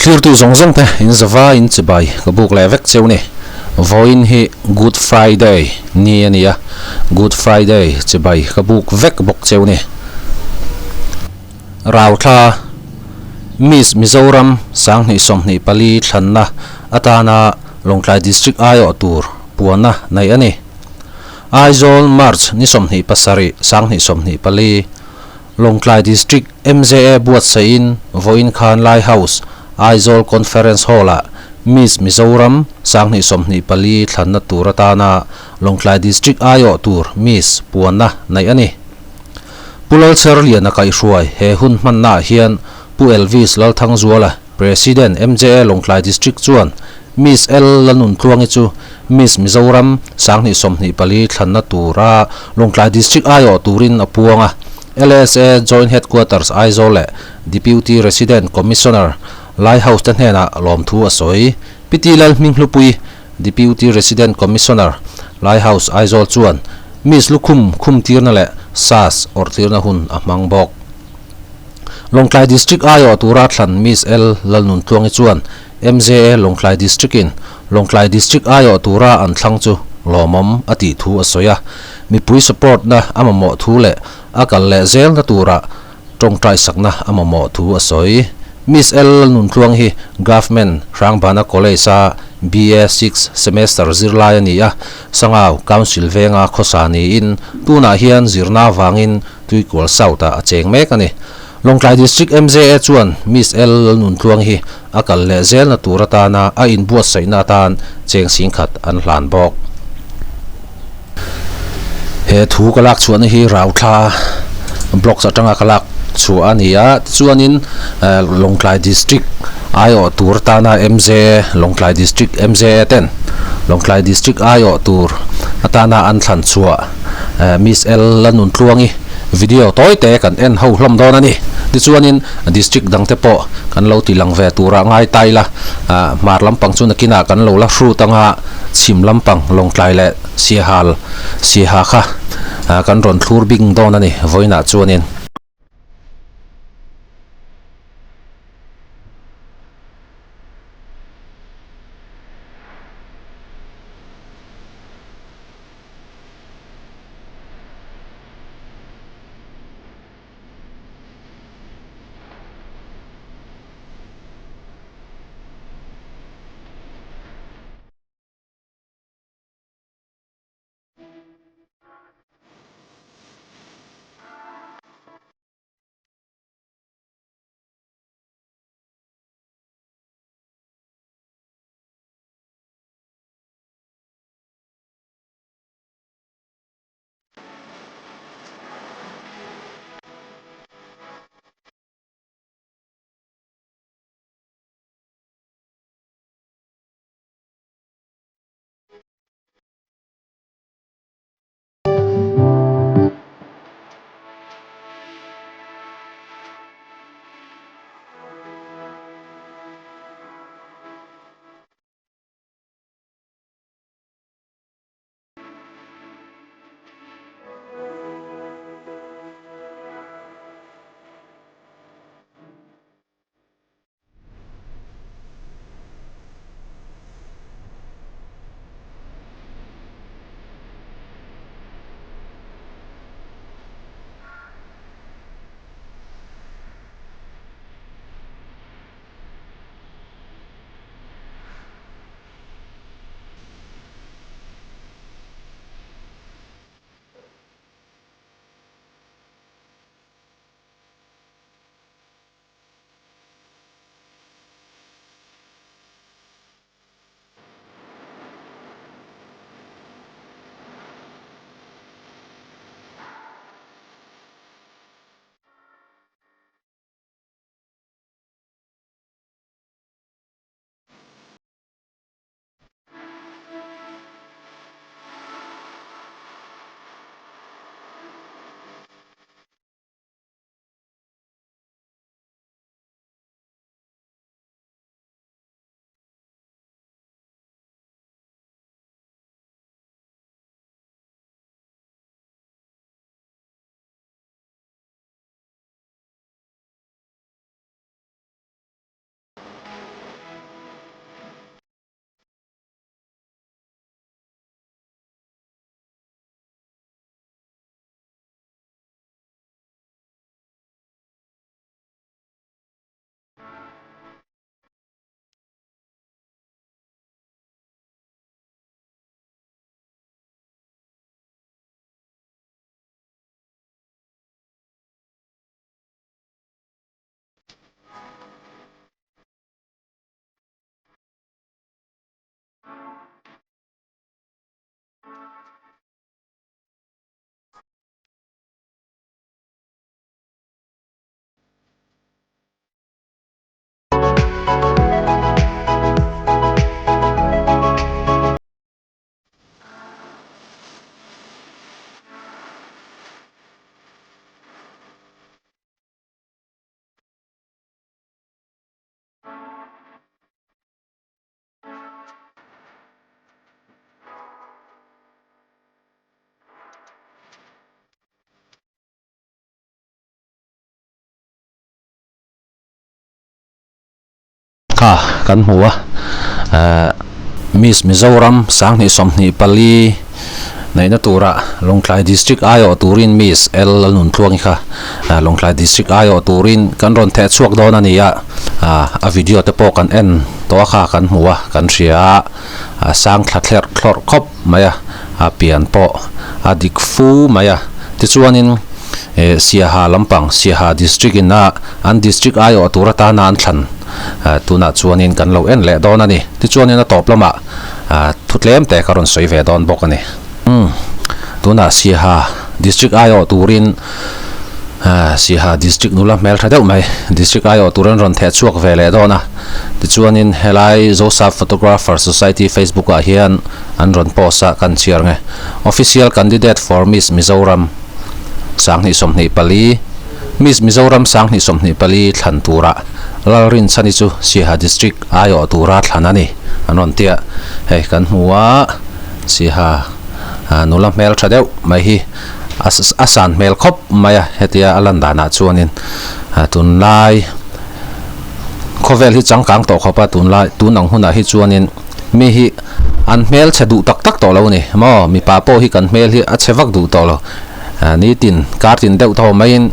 Thlirtu zawng zawng te in zava in chibai ka buk leh vek cheu ni. Vawiin hi Good Friday ni a ni a, Good Friday chibai ka buk vek bawk cheu ni. Rauthla Miss Mizoram 2024 thlanna atana Lawngtlai District aiawh tur puana neih a ni. Aizawl March ni 27 2024 Lawngtlai District MJA buatsaihin vawiin khan Lai House, Aizawl Conference Hall-ah Miss Mizoram 2024 thlanna tur atana Lawngtlai District aiawh tur Miss puanna neih a ni. Pu Lalcherliana kaihhruai he hun hmannaah hian Pu Elvis Lalthangzuala, President MJA Lawngtlai District chuan Miss L Lanuntluangi chu Miss Mizoram 2024 thlanna tura Lawngtlai District aiawh turin a puang a. LSA Joint Headquarters Aizawl leh Deputy Resident Commissioner Lai House te hnenah lawmthu a sawi. Pi T Lalhminghlupui, Deputy Resident Commissioner Lai House Aizawl chuan Miss lukhum khumtirna leh sas awrhtirna hun a hmang bawk. Lawngtlai District aiawh tura thlan Miss L Lalnuntluangi chuan MJA Lawngtlai District-in Lawngtlai District aiawh tura an thlang chu lawmawm a tih thu a sawi a, mipui support-na a mamawh thu leh a kal leh zelna tura tawngtai sakna a mamawh thu a sawi. Miss L Lalnuntluang hi Government Hrangbana College-a BA Sixth Semester zirlai a ni a, Sangau Council venga khawsa niin tunah hian zirna avangin Tuikual South-ah a cheng mek a ni. Lawngtlai District MJA chuan Miss L Lalnuntluang hi a kal leh zelna tur atana a inbuatsaihna atan cheng singkhat an hlan bawk. He thu ka lak chhuahna hi Rauthla Blocks atanga ka lak chhuah a ni a, tichuanin Lawngtlai District aiawh tur atana MJA Lawngtlai District MJA ten Lawngtlai District aiawh tur atana an thlan chhuah Miss L Lalnuntluangi Video tawi te kan en ho hlawm dawn a ni. Tichuanin district dang te pawh kan lo ti lang ve turah ngai ta ila, hmar lampang chu nakinah kan lo la hrut anga chhim lampang Lawngtlai leh Siahal Siaha kha kan rawn thlur bing dawn a ni vawiinah chuanin. Kha kan hmu a eh Miss Mizoram sanghnih 24 neihna tura Lawngtlai District aiawh turin Miss L Lalnuntluangi kha Lawngtlai District aiawh turin kan rawn theh chhuak dawn a ni a, a video te pawh kan en tawh a kha kan hmu a kan hria a, a sang thla thlerh thlawrh khawp mai a, a pian pawh a dik fu mai a, tichuanin eh Siaha lampang Siaha District in a an District aiawh tur atana an thlan tunah chuanin kan lo en leh dawn a ni, tichuanin a tawp lamah. Ah thu tlem te ka rawn sawi ve dawn bawk a ni. Umm tunah Siaha District aiawh turin ah Siaha District nula hmel tha deuh mai District aiawh tur an rawn theh chhuak ve leh dawn a. Tichuanin helai Zosap Photographer Society Facebook ah hian an rawn post a kan chhiar nge. Official Candidate for Miss Mizoram 2024 Miss Mizoram 2024 thlan turah Lalrinchhani chu Siaha District aiawh tura thlan a ni an rawn ti a, hei kan hmu a, Siaha nula hmel tha deuh mai hi a san hmel khawp mai a, hetia a lan danah chuanin tunlai khawvel hi changkang tawh khawp a, tunlai tun ang hunah hi chuanin mi hi an hmel chhe duh tak tak tawh lo a ni maw, mipa pawh hi kan hmel hi a chhe vak duh tawh lo. Nitin kar tin deuh tho maiin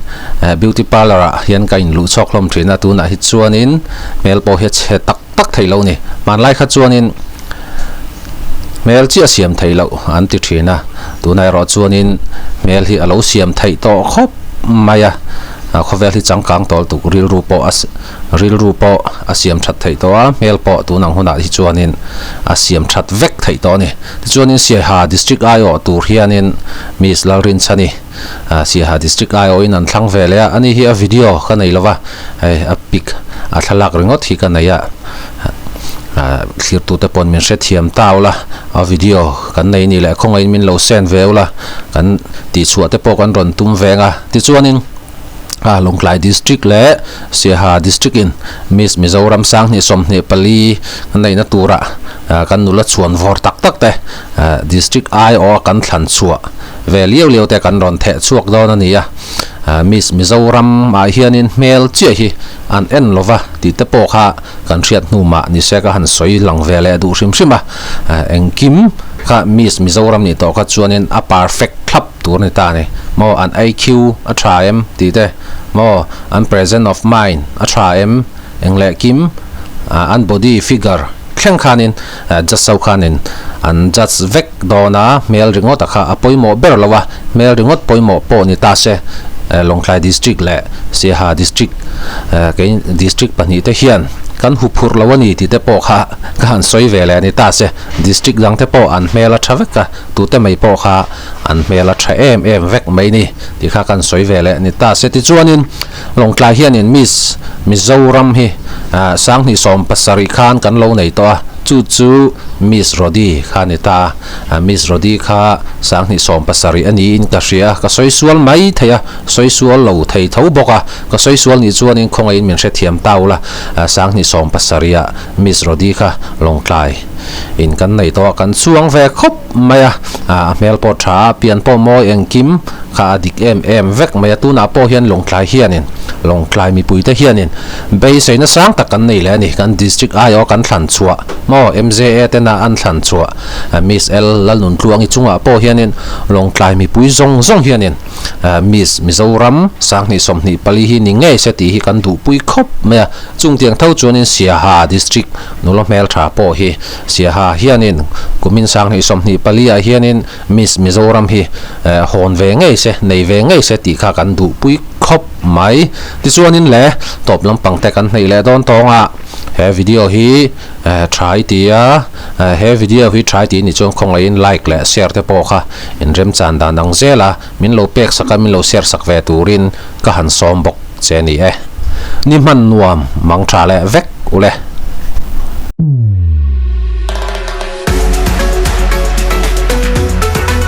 beauty parlour ah hian ka inluh chhuak hlawm thin a, tunah hi chuanin hmel pawh hi a chhe tak tak thei lo a ni. Hmanlai kha chuanin hmel chiah siam theih loh an ti thin a, tunah erawh chuanin hmel hi a lo siam theih tawh khawp mai a, khawvel hi changkang tawl tuk rilru pawh a rilru pawh a siam that theih tawh a, hmel pawh tun ang hunah hi chuanin a siam that vek theih tawh a ni. Tichuanin Siaha District aiawh tur hianin Miss Lalrinchhani Siaha District aiawhin an thlang ve leh a, ani hi a video ka nei lova, hei a pic a thlalak ringawt hi ka nei a, thlirtute pawn min hrethiam ta ula, a video kan nei ni leh khawngaihin min lo send ve ula, kan tihchhuah te pawh kan rawn tum veng a, tichuanin. A Lawngtlai District leh Siaha District in Miss Mizoram 2024 kan neihna tura kan nula chhuan vawr tak tak te District aiawh a kan thlan chhuah ve liau liau te kan rawn theh chhuak dawn a ni a. Miss Mizoram ah hianin hmel chiah hi an en lova tih te pawh kha kan hriat hnu mah ni se ka han sawi lang ve leh duh hrim hrim a. Engkim kha Miss Mizoram nih tawh kha chuanin a perfect thlap tur a ni ta a ni. Maw an IQ a tha em tih te, maw an present of mind a tha em, eng leh kim an body figure thleng khanin judge ho khanin an judge vek dawn a, hmel ringawt a kha a pawimawh ber lo a, hmel ringawt pawimawh pawh ni ta se Lawngtlai District leh Siaha District kei District pahnihte hian kan huphurh lo a ni tih te pawh kha ka han sawi ve leh a ni ta se, District dangte pawh an hmel a tha vek a, tute mai pawh kha an hmel a tha em em vek mai ni tih kha kan sawi ve leh ni ta se. Tichuanin Lawngtlai hianin Miss Mizoram hi 2017 khan kan lo nei tawh a, chu chu Miss Rody kha a ni ta a. Miss Rody kha 2017 a niin ka hria a, ka sawi sual mai thei a, sawi sual lo thei tho bawk a, ka sawi sual nih chuanin khawngaihin min hrethiam ta ula, 2017 ah Miss Rody kha Lawngtlai in kan nei tawh a, kan chuang ve khawp mai a, a hmel pawh tha a, pian pawh mawi engkim kha a dik em em vek mai a, tunah pawh hian Lawngtlai hianin Lawngtlai mipuite hianin beiseina sang tak kan nei leh a ni, kan District aiawh kan thlan chhuah maw MJA tena an thlan chhuah Miss L Lalnuntluangi chungah pawh hianin Lawngtlai mipui zawng zawng hianin Miss Mizoram 2024 hi ni ngei se tih hi kan duhpui khawp mai a, chungtiang tho chuanin Siaha District nula hmeltha pawh hi Siaha hianin kumin 2024 ah hianin Miss Mizoram hi hawn ve ngei se, nei ve ngei se tih kha kan duhpui khawp mai. Tichuanin le tawp lampang te kan hneih leh dawn tawng a, he video hi tha i ti a, he video hi tha i tih nih chuan khawngaihin like leh share te pawh kha inremchan dan ang zel a, min lo pek sak a, min lo share sak ve turin ka han sawm bawk che ni e. Ni hman nuam mang tha leh vek ule.